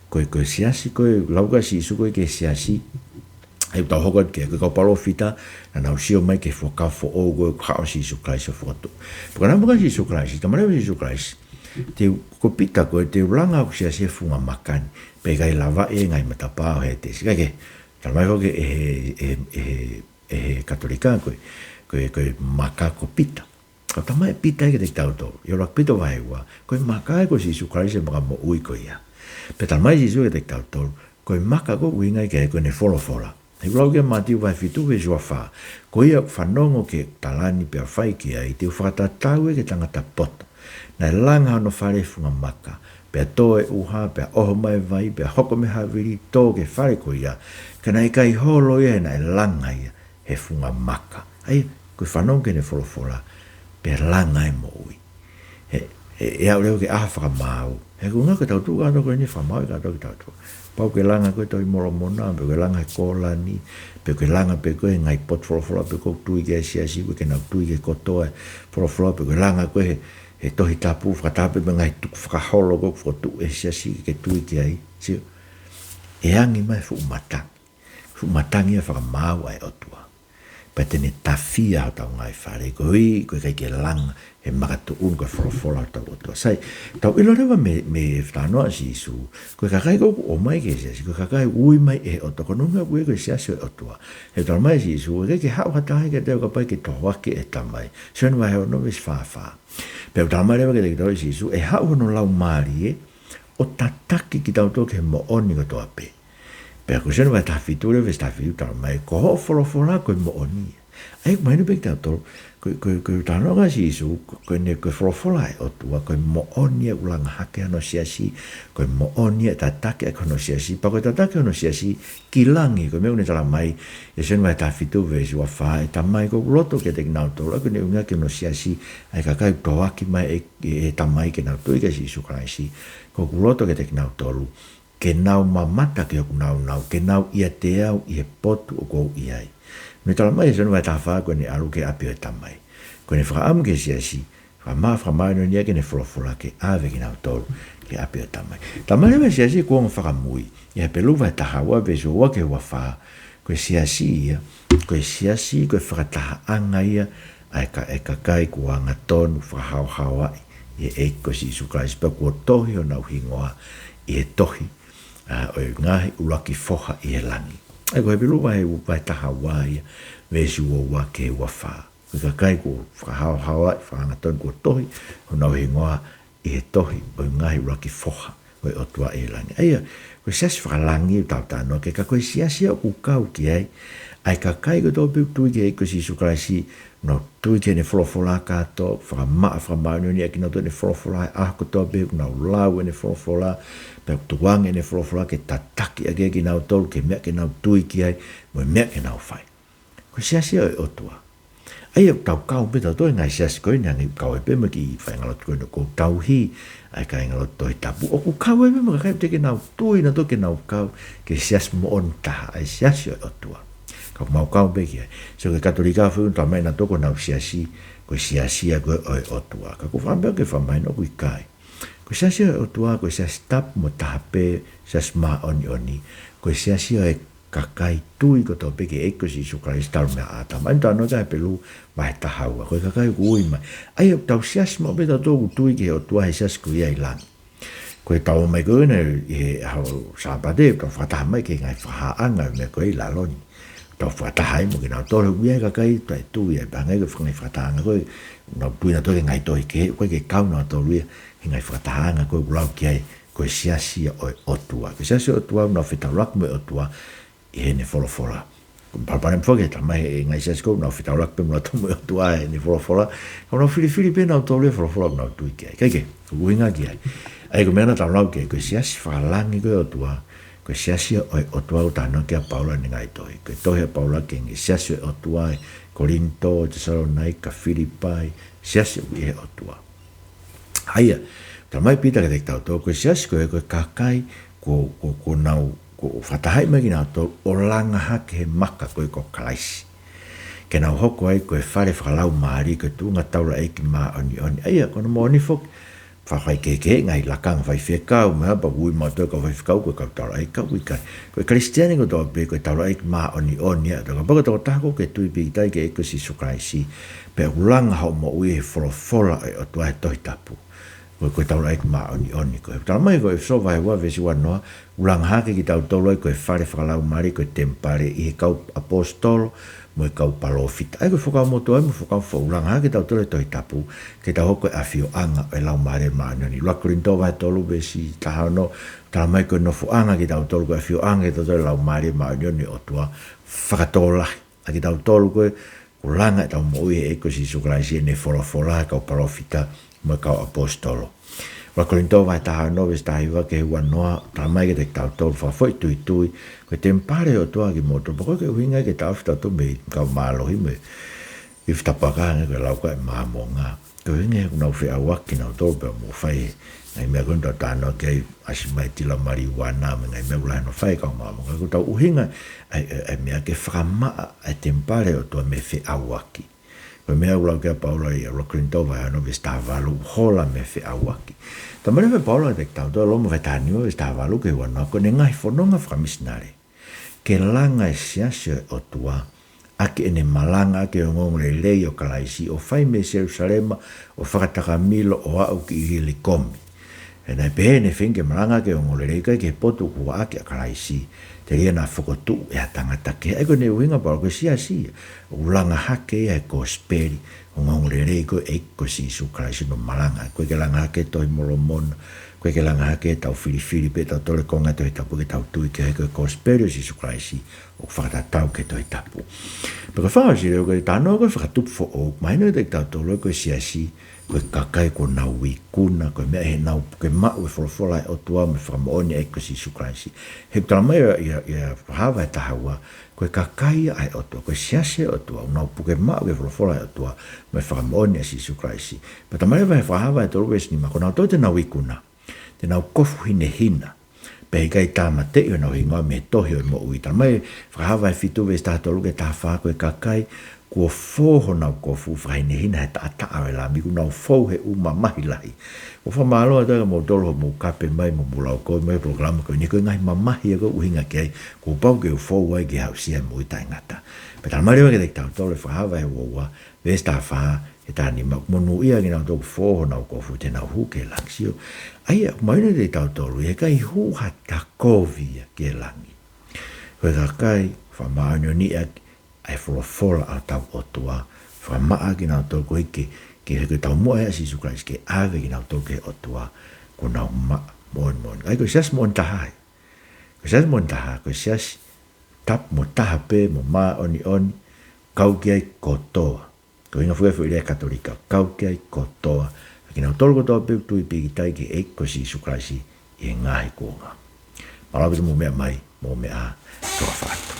ko e, ko e siasi ko ē, lau ko ē ʻa Sīsū ko ē ki he siasi, ʻa ia ʻoku tau hoko atu ki ai, ko e kau palōfita naʻa nau sio mai ki he fuakava foʻou ko ē ʻoku haʻu ʻa Sīsū Kalaisi ʻo fokotuʻu. Pea ko e ʻuhinga ko ē ʻa Sīsū Kalaisi, talamai leva ʻe Sīsū Kalaisi, te u, ko Pita ko ē, te u langa hoku siasi he funga maka ni, pea ʻe ʻikai lavaʻi e ngaahi matapā ʻo e hētesi. Kae kehe, talamai foki ʻe he, ʻe he, ʻe he, ʻe he Katolika ko e, ko e, ko e maka ko Pita. Ka ʻoku talamai ʻe Pita ia kiate kitautolu, ʻi he ʻUluaki Pita vahe ua, ko e maka ia ko Sīsū Kalaisi e maka moʻui ko ia. Pea talamai ʻe Sīsū kiate kitautolu, ko e maka ʻoku ʻuhinga ki ai ko ʻene folofola. He ʻoku lau ki ai ʻa Mātiu vahe fitu veesi ua fā, ko ia ʻoku fanongo ki heʻeku tala ni pea fai ki ai, te u fakatatau ia ki he tangata poto naʻe langa hono fale he funga maka, pea tō e ʻuha, pea ʻoho mai e vai, pea hoko mei he havili, tō ki he fale ko ia, ka naʻe ʻikai holo ia he naʻe langa ia he funga maka. ʻA ia, ko e fanongo ki heʻene folofola, pea langa e moʻui. He, he, ʻe aʻu leva ki he ʻaho fakamaau. He ko e ʻuhinga ko ʻetau tuʻu kātoa ko eni ʻo fakamaauʻi kātoa kitautolu. Pau ke langa ko ē e Tohi Molomona, pe ke langa e Kōlani, pe ke langa pē ko ē e ngaahi potu folofola pē ʻoku tui ki ai e siasi, pe ke nau tui ki he kotoa e folofola, pe ke langa ko ē he, he Tohi Tapu, fakataha pē mo e ngaahi tukufakaholo ʻoku fokotuʻu ʻe he siasi ke tui ki ai. Sio, ʻe angi mai e fuʻu matangi. Fuʻu matangi ia fakamaau ʻa e ʻOtua. Pea te ne tafia hotau ngaahi fale, koeʻuhi ko e ʻikai ke langa he makatuʻunga ko e folofola ʻa hotau ʻOtua. Sai, tau ʻilo leva mei, mei he talanoa ʻa Sīsū, ko e kakai ko ē ʻoku ʻomai ki he siasi, ko e kakai ui mai ʻe he ʻOtua, ko hono ʻuhinga ʻoku ui ko e siasi ʻo e ʻOtua. He talamai ʻe Sīsū, ʻe ʻikai ke haʻu ha taha kiate au kapau ʻe ʻikai ke tohoakiʻi ʻe he Tamai. Sione vahe ono veesi fā fā. Pea ʻoku talamai leva kiate kitautolu ʻe Sīsū, ʻe haʻu hono Laumālie ʻo tataki kitautolu ki he moʻoni kotoa pē. Pea ko Sione vahe taha fitu leva veesi taha fitu talamai, ko hoʻo folofola ko e moʻoni ia. ʻA ia ʻoku mahino pē kiate kitautolu, ko, ko, ko e talanoa ʻa Sīsū, ko, ko ʻene, ko e folofola ʻa e ʻOtua, ko e moʻoni ia ʻoku langa hake hono siasi, ko e moʻoni ia ʻe tataki ʻaki hono siasi, pea ko e tataki hono siasi ki langi, ko e meʻa ʻoku ne talamai ʻia Sione vahe taha fitu veesi ua fā, ʻE Tamai, ʻoku ou loto kiate kinautolu, ʻa ia ko ʻene ʻuhinga ki hono siasi, ʻa e kakai ʻoku tohoaki mai ʻe, ʻe, ʻe he Tamai ke nau tui kia Sīsū Kalaisi, ʻoku ou loto kiate kinautolu, ke nau mamata ki hoku nāunau, ke nau ʻiate au ʻi he potu ʻoku ou ʻi ai. Ne talamai ʻe Sione vahe taha fā ko ʻene ʻalu ki he ʻapi ʻo e Tamai. Ko ʻene fakaʻamu ki he siasi, fakamaʻa, fakamāʻoniʻoniʻaki ʻene folofola ke ʻave kinautolu ki he ʻapi ʻo e Tamai. Talamai leva ʻe he siasi kuonga fakamui, ʻi he Hepelū vahe taha ua veesi ua ki he ua fā, ko e siasi ia, ko e siasi, ko e fakatahaʻanga ia ʻa e ka-, ʻa e kakai kuo angatonu fakahaohaoaʻi ʻi he ʻEiki ko Sīsū Kalaisi, pea kuo tohi honau hingoa ʻi he tohi, ʻa, ʻo e ngaahi ʻuluaki foha ʻi he langi. ʻA ia ko e Hepelū vahe, vahe taha ua ia, veesi ua ua ki he ua fā. Ko e kakai kuo fakahaohaoaʻi, fakaangatonu, kuo tohi honau hingoa ʻi he tohi ʻo e ngaahi ʻuluaki foha ʻo e ʻOtua ʻi he langi. ʻA ia, ko e siasi fakalangi ʻoku tau talanoa ki ai, ka ko e siasi ʻoku kau ki ai ʻa e kakai kotoa pē ʻoku tui ki he ʻEiki ko Sīsū Kalaisi, nau tui ki heʻene folofola kātoa, fakamaʻa, fakamāʻoniʻoniʻaki kinautolu ʻe heʻene folofola, ʻa e ʻaho kotoa pē ʻoku nau lau ʻene folofola, pea ʻoku tukuange ʻene folofola ke tataki ʻaki kinautolu ki he meʻa ke nau tui ki ai, mo e meʻa ke nau fai. Ko e siasi ʻo e ʻOtua. ʻA ia ʻoku tau kau pē tautolu he ngaahi siasi ko eni, hangē ʻoku kau ai pē mo e kiʻi faʻahinga lotu ko eni ʻoku ou tauhi, ʻa e kāingalotu Tohi Tapu. ʻOku kau ai pē mo e kakai ʻoku teʻeki ke nau tui nautolu ke nau kau ki he siasi moʻoni taha, ʻa e siasi ʻo e ʻOtua. Ka ʻoku mau kau pē ki ai. Sio ki he Katolika foki ʻoku talamai ʻenautolu ko honau siasi, ko e siasi ia ko ē ʻo e ʻOtua. Ka ʻoku ou fakaʻamu pē ke fakamahino ʻoku ʻikai. Ko e siasi ʻo e ʻOtua, ko e siasi tapu mo taha pē, siasi māʻoniʻoni, ko e siasi ʻo e kakai tui kotoa pē ki he ʻEiki ko Sīsū Kalaisi talu mei ʻĀtama. ʻA ia ʻoku talanoa ki ai ʻa Hepelū vahe taha ua, ko e kakai ʻoku ui mai. ʻA ia ʻoku tau siasi maʻu pē tautolu ʻoku tui ki he ʻOtua he siasi ko ia ʻi langi. Ko ʻetau ō mai ko ena ʻi he ʻaho Sāpate, tau fakataha mai ki he ngaahi fakatahaʻanga ʻo e meʻa ko ē ʻi lalo ni. Tau fakataha ai mo kinautolu, ʻoku ʻi ai e kakai taʻetui ai, pea hangē ko e ngaahi fakatahaʻanga ko ē, nau tui nautolu ki he ngaahi tohi kehe, ʻoku ʻikai ke kau nautolu ia he ngaahi fakatahaʻanga ko ē ʻoku lau ki ai ko e siasi ia ʻo e ʻOtua. Ko e siasi ʻo e ʻOtua, ʻoku nau fetaulaki mo e ʻOtua ʻi heʻene folofola. Ko e palopalema foki ʻoku talamai ʻe he ngaahi siasi ko ē ʻoku nau fetaulaki pē mo nautolu mo e ʻOtua ʻi heʻene folofola, ka ʻoku nau filifili pē nautolu ia e folofola ʻoku nau tui ki ai. Kae kehe, ʻoku ʻuhinga ki ai. ʻA ia ko e meʻa naʻa tau lau ki ai, ko e siasi fakalangi ko ē ʻo e ʻOtua, ko e siasi ʻo e ʻOtua ʻoku talanoa ki ai ʻa Paula ʻi heʻene ngaahi tohi. Ko e tohi ʻa Paula ki he ngaahi siasi ʻo e ʻOtua, ʻi Kolinitō, Tesalonaika, Filipai, siasi ʻoku ʻi he ʻOtua. ʻA ia, talamai ʻe Pita kiate kitautolu, ko e siasi ko ē, ko e kakai kuo, kuo, kuo nau, kuo fakatahaʻi mai kinautolu ʻo langa hake he maka ko ē ko Kalaisi. Ke nau hoko ai ko e fale fakalaumālie, ko e tuʻunga taulaʻeiki māʻoniʻoni. ʻA ia, ko hono moʻoni foki, fakafaikehekeheʻi e ngaahi lakanga faifekau, meʻa pau ʻoku ui mautolu e kau faifekau ko e kau taulaʻeiki, ka ʻoku ʻikai. Ko e Kalisitiane kotoa pē, ko e taulaʻeiki māʻoniʻoni ia, ka pau ko e tokotaha ʻoku ke tui pīkitai ki he ʻEiki ko Sīsū Kalaisi, pea ʻoku langa hoʻo moʻui he folofola ʻo e ʻOtua he Tohi Tapu. Ko e, ko e taulaʻeiki māʻoniʻoni koe. Talamai ko ʻEfesō vahe ua veesi ua noa, ʻoku langa hake kitautolu ai ko e fale fakalaumālie, ko e temipale ʻi he kau ʻaposetolo mo e kau palōfita. ʻA ia ko e Fuakava Motuʻa ia mo e Fuakava Foʻou, ʻoku langa hake kitautolu ʻe he Tohi Tapu ke tau hoko ko e ʻafioʻanga ʻo e Laumālie Māʻoniʻoni. ʻUluaki Kolinitō vahe tolu veesi taha ono, talamai ko e nofoʻanga kitautolu, ko e ʻafioʻanga kitautolu ʻo e Laumālie Māʻoniʻoni ʻo e ʻOtua, fakatokolahi ʻa kitautolu ko ē kuo langa ʻetau moʻui ʻe he ʻEiki ko Sīsū Kalaisi, ʻene folofola, kau palōfita mo e kau ʻaposetolo. ʻUluaki Kolinitō vahe taha ono veesi taha hiva ki he ua noa, talamai kiate kitautolu fakafoʻituitui, ko e temipale ʻo e ʻOtua ʻa kimoutolu, pea ʻoku ʻikai ke ʻuhinga ia ke taʻofi kitautolu mei he kau mālohi mo e ifi tapu aka, hangē ko e lau ko ē ʻa e Māmonga. Ko e ʻuhinga he ʻoku nau feʻauaki kinautolu pea mo fai e ngaahi meʻa ko ē ʻoku tau talanoa ki ai, ʻasi mai tila maliuana mo e ngaahi meʻa ʻoku lahi hono fai ʻe he kau Māmonga. Ko ʻetau ʻuhinga ʻa e, ʻa e, ʻa e meʻa ke fakamaʻa ʻa e temipale ʻo e ʻOtua mei he feʻauaki. Ko e meʻa ʻoku lau ki ai ʻa Paula ʻi he ʻUluaki Kolinitō vahe ono veesi taha valu, ʻoku hola mei he feʻauaki. Talamai leva ʻe Paula kiate kitautolu, Loma vahe taha nima veesi taha valu ki he ua noa, ko ʻene ngaahi fononga fakamisinale ke langa e siasi ʻo e ʻOtua ʻaki ʻene malanga ʻaki e ongoongolelei ʻo Kalaisi, ʻo fai mei Selūsalema, ʻo fakatakamilo, ʻo aʻu ki ʻIlikomi. He naʻe pehē ʻene feinga ke malanga ʻaki e ongoongolelei ko ē ki he potu kuo ʻaki ʻa Kalaisi, telia naʻa fokotuʻu ʻe ha tangata kehe. ʻA ia ko ʻene ʻuhinga ʻa Paula, ko e siasi ia ʻoku langa hake ia ʻe he kosipeli, ongoongolelei ko ē ʻo e ʻEiki ko Sīsū Kalaisi, hono malanga. ʻOku ʻikai ke langa hake ʻe he Tohi ʻa Molomona, ʻOku ʻikai ke langa hake, tau filifili pē tautolu e konga Tohi Tapu ke tau tui ki ai, ko e kosipeli ʻo Sīsū Kalaisi ʻoku fakatatau ki he Tohi Tapu. Pea ko e fakaʻosi leva ko e talanoa ko e fakatupu foʻou, mahino kiate kitautolu ko e siasi, ko e kakai kuo nau ikuna, ko e meʻa ʻi heʻenau puke maʻu e folofola ʻa e ʻOtua mo e fakamoʻoni ʻa e ʻEiki ko Sīsū Kalaisi. He ʻoku talamai ʻe, ʻe, ʻe Fakahā vahe taha ua, ko e kakai ʻa e ʻOtua, ko e siasi ʻa e ʻOtua, ʻoku nau puke maʻu e folofola ʻa e ʻOtua mo e fakamoʻoni ʻa Sīsū Kalaisi. Pea talamai leva ʻe Fakahā vahe tolu veesi nima, ko nautolu te nau ikuna, te nau kofu hinehina, pea ʻikai tāmateʻi honau hingoa mei he tohi ʻo e moʻui. Talamai ʻe Fakahā vahe fitu veesi taha tolu ki he taha fā, ko e kakai kuo fō honau kofu fakahinehina he taʻataʻa ʻo e Lami, kuo nau fou he ʻū mamahi lahi. ʻOku ou fakamālō atu kia moutolu hoʻomou kape mai mo mou laukovi mai e polokalama ko eni, ko e ngaahi mamahi ia ʻoku ou ʻuhinga ki ai, kuo pau ke u fou ai ke aʻusia e moʻui taʻengata. Pea talamai leva kiate kitautolu ʻe Fakahā vahe ua ua, veesi taha fā ki he taha nima, ʻoku monūʻia kinautolu ʻoku fō honau kofu, te nau hū ki he langi. Sio, ʻa ia ʻoku mahino kiate kitautolu, ʻe ʻikai hū ha takovi ia ki he langi. Ko e kakai fakamāʻoniʻoniʻaki ʻa e folofola ʻa hotau ʻOtua, fakamaʻa kinautolu koeʻuhi ke, ke he ko e taumuʻa ʻa Sīsū Kalaisi ke ʻave kinautolu ki he ʻOtua, kuo nau maʻa moʻoni moʻoni. ʻA ia ko e siasi moʻoni taha ia. Ko e siasi moʻoni taha, ko e siasi tapu mo taha pē mo māʻoniʻoni, kau ki ai kotoa. Ko e ʻuhinga foki ʻa e foʻi lea Katolika, kau ki ai kotoa. Kinautolu kotoa pē ʻoku tui pīkitai ki he ʻEiki ko Sīsū Kalaisi ʻi he ngaahi kuonga. Mālō ʻaupito hoʻomou meʻa mai, mou meʻa ā, tokafā.